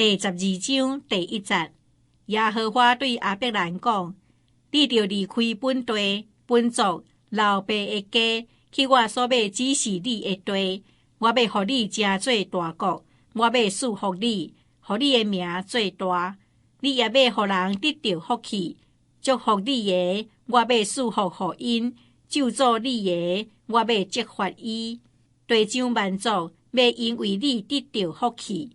第12章第1節，耶和華對亞伯蘭講：你著離開本地、本族、老爸的家，去我所欲指示你的地。我欲予你成做大國，我欲賜福你，予你的名做大。你也欲予人得著福氣，祝福你的，我欲賜福予𪜶；咒詛你的，我欲責罰伊。地上萬族欲因為你得著福氣。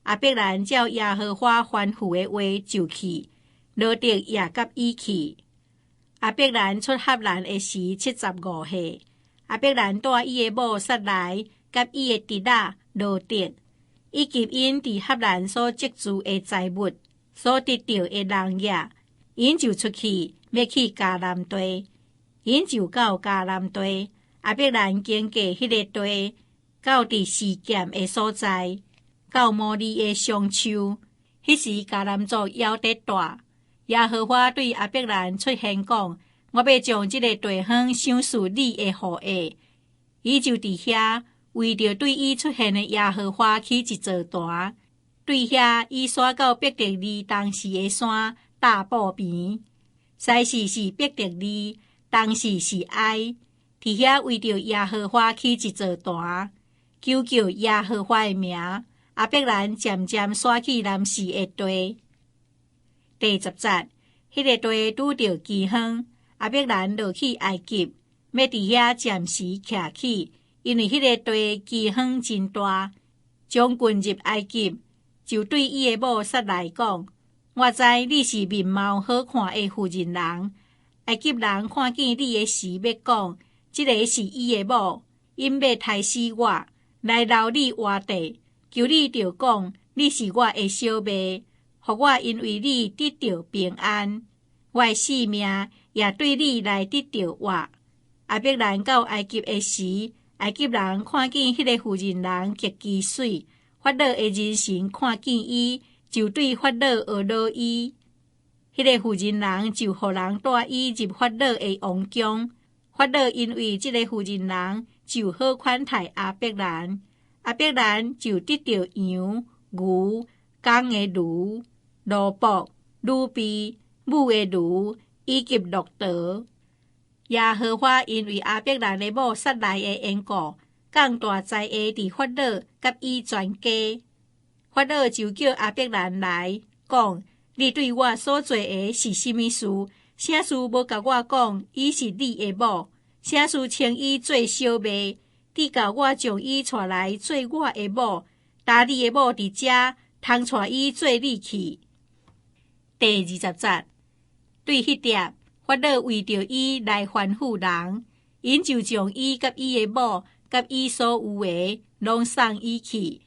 亞伯蘭照耶和華吩咐的話就去，羅得也佮伊去。亞伯蘭出哈蘭的時75歲。亞伯蘭帶伊的某撒萊佮伊的侄仔羅得，以及𪜶佇哈蘭所積聚的財物、所得著的農業，𪜶就出去欲去迦南地。𪜶就到迦南地，亞伯蘭經過彼个地，到佇示劍的所在，到摩利的松樹。彼時迦南族猶佇住。耶和華對亞伯蘭出現講：我欲將這个地方賞賜你的後裔。伊就佇遐為著對伊出現的耶和華起一座壇。對遐，伊徙到伯特利東勢的山大堡邊。西勢是伯特利，東勢是埃。佇遐為著耶和華起一座壇，求叫耶和華的名。亞伯蘭漸漸徙去南勢的地。第10節，彼个地拄著饑荒，亞伯蘭落去埃及，欲佇遐暫時徛起，因為彼个地饑荒真大。將軍入埃及，就對伊的某撒萊講：我知你是面貌好看的婦人人。埃及人看見你的時，欲講：這个是伊的某，𪜶欲刣死我，來留你活著。求你著講，你是我的小妹，予我因為你得著平安，我的性命也對你來得著活。亞伯蘭到埃及的時，埃及人看見彼个婦人人極其媠，法老的人臣看見伊，就對法老呵咾伊。彼个婦人人就予人帶伊入法老的王宮。法老因為這个婦人人就好款待亞伯蘭。亞伯蘭就得著羊、牛、公的驢、奴僕、女婢、母的驢以及駱駝。耶和華因為亞伯蘭的某撒萊的緣故，降大災禍佇法老佮伊全家。法老就叫亞伯蘭來講：你對我所做的是啥物事？啥事無共我講，伊是你的某？啥事稱伊做小妹？直到我將伊帶來做我的某，今你的某佇遮，通帶伊做你去。第20節，對彼碟，法老為著伊來吩咐人，𪜶就將伊佮伊的某佮伊所有的攏送伊去。